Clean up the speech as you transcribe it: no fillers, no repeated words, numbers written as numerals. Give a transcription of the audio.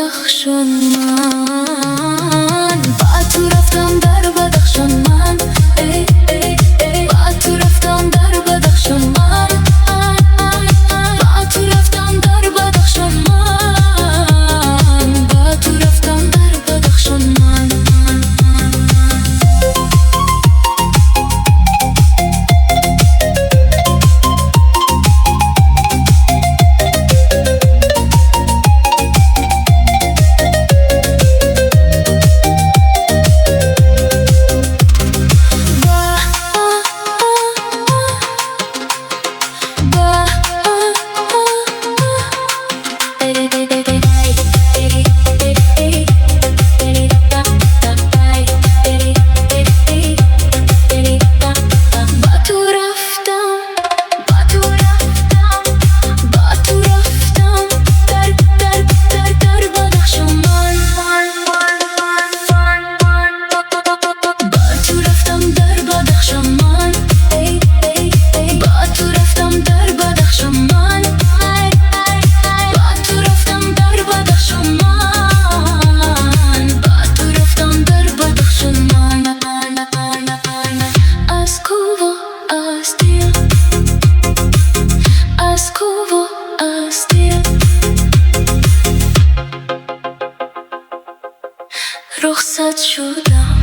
Бадахшон ман. Ба ту рафтам дар Бадахшон ман. Эй, эй, эй. Ба ту рафтам дар Бадахшон ман. Ба ту рафтам дар Бадахшон ман. Ба ту рафтам дар Бадахшон ман. Ба ба. Ба ту рафтам, ба ту рафтам, ба ту рафтам дар дар дар дар Бадахшон ман. Ба ту рафтам дар Бадахшон ман. Эй, эй, эй. Ба ту рафтам дар Бадахшон ман. Ба ту рафтам дар Бадахшон ман. Ба ту рафтам дар Бадахшон ман. Аз кӯҳу аз дил, аз кӯҳу аз дил рухсат шудам.